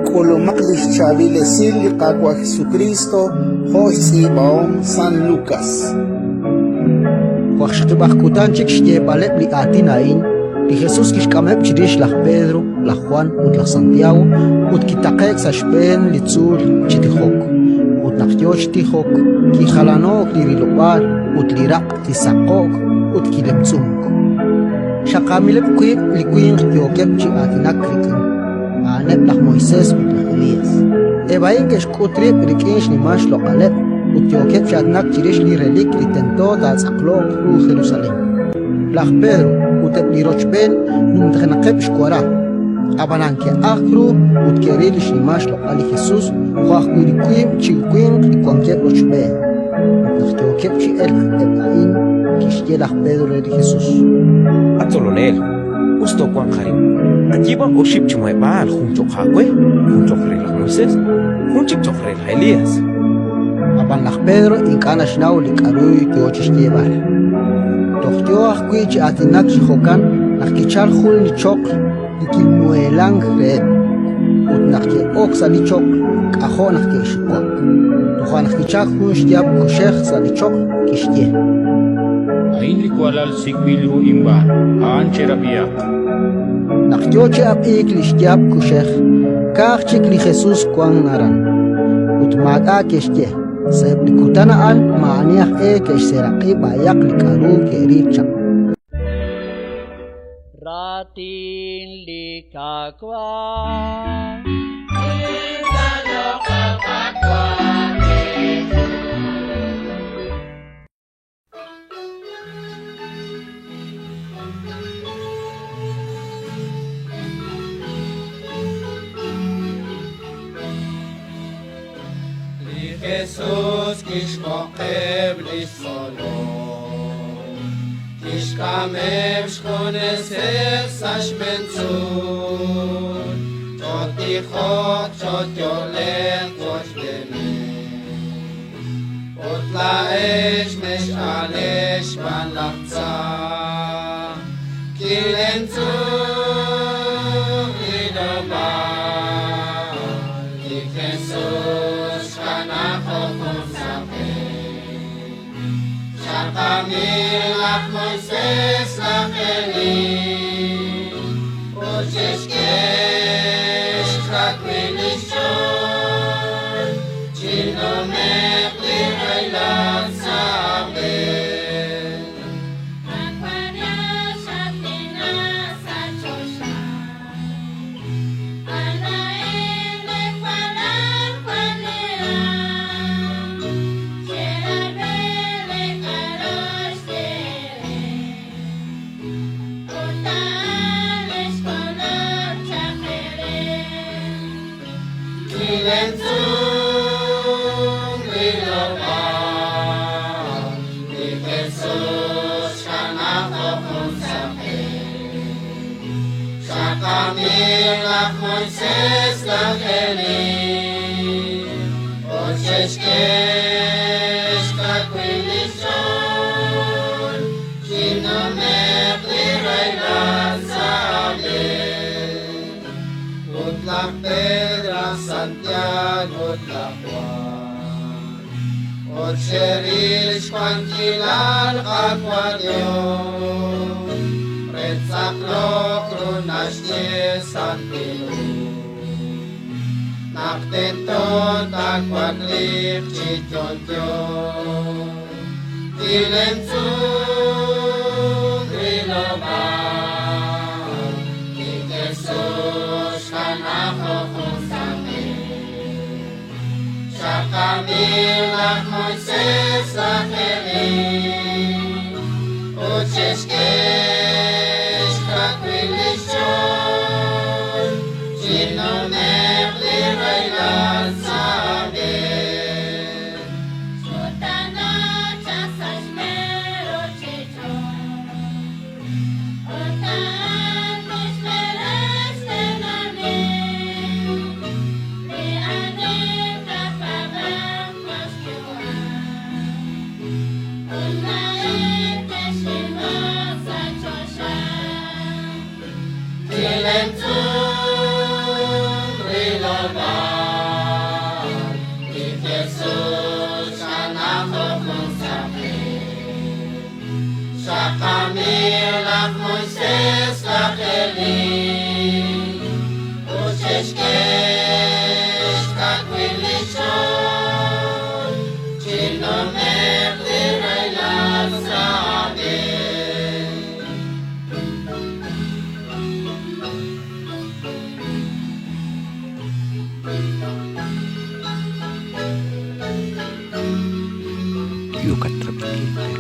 K'ulumaq li xchaab'il esil li Qaawa' Jesukriist jo' xtz'iib'ahom San Lukas. Waqxaqib'aq kutan chik xyeeb'aleb' li aatin a'in, li Jesus kixk'ameb' chirix laj Pedro, laj Jwan ut laj Santiago ut kitaqe'k sa' xb'een li tzuul chi tijok. Ut naq yo chi tijok, kijalano'k li rilob'aal ut li raq' kisaqo'k ut kilemtz'unk. Xaqaamileb' wiib' li winq yookeb' chi aatinak rik'in, a'aneb' laj Moisés ut laj Elías. Eb' a'in ke'xk'ut rib' rik'in xnimal xloq'aleb' ut yookeb' chi aatinak chirix li relik li tento taatz'aqloq ru Jerusalén. Laj Pedro ut eb' li rochb'een numtajenaqeb' xwara, ab'anan ke'ajk ru ut ke'ril li xnimal xloq'al li Jesus jo' ajwi' li wiib' chi winq li wankeb' rochb'een. Ut naq yookeb' chi elk eb' a'in, kixye laj Pedro re li Jesus: At Tzolonel, us toowanq arin. Qayiib'aq oxib' chi muheb'aal, jun cho'q aawe, jun cho'q re laj Moisés, jun chik cho'q re laj Elías. Ab'an laj Pedro ink'a' naxnaw li k'aru yo chi xyeeb'al. Toj yo ajwi' chi aatinak chi jo'kan naq kichalk jun li choql li kimuheelank reheb', ut naq ke'ok sa' li choql, k'ajo' naq ke'xiwak. Toja' naq kichalk jun xyaab' kuxej sa' li choql, kixye: A'in li walal sik'b'il ru inb'aan, a'an cherab'ihaq. Naq yo chi ab'iik li xyaab' kuxej, ka'aj chik li Jesus wank aran. Ut maak'a' ke'xye. Sa'eb' li kutan a'an maa'ani aj e ke'xseeraq'i b'ayaq li k'aru ke'ril chaq. Raatin li Qaawa'. Li Jesus kixb'oqeb' li xtzolom, kixk'ameb' xjuneseb' sa' xb'een tzuul, chootijoq, chooyo'leq wochb'eeneb'. Ut laa'ex mex'aaleek xb'aan laj tza. Kilemtz'unk li lob'aal, li Jesus xkana jo' jun saqen. Xaqamil laj Moisés, laj Elí, ut xe'xk'e xkawil li xch'ool chinume'q li rahilal sa' b'e. Kilemtz'unk li lob'aal, li Jesus xkana jo' jun saqen. Xaqamil laj Moisés, laj Elí, ut xe'xk'e xkawil li xch'ool chinume'q li rahilal sa' b'e. Ut laj Pedro, laj Santiago ut laj Juan, ut xe'ril xwankilal Qaawa' Dios, re ttz'aqloq ru naxye Santil Hu, naq tento taawakliiq chi yo'yo. Kilemtz'unk rilob'aal li Jesus xkana jo' jun saqen. Xaqamil laj Moisés, laj Elí, ut xe'xk'e xkawil li xch'ool chinume'q li rahilal sa' b'e. xb'eenil ut xe'xk'e xkawil li xch'ool chinume'q li rahilal sa' b'e. Yookat rab'inkil.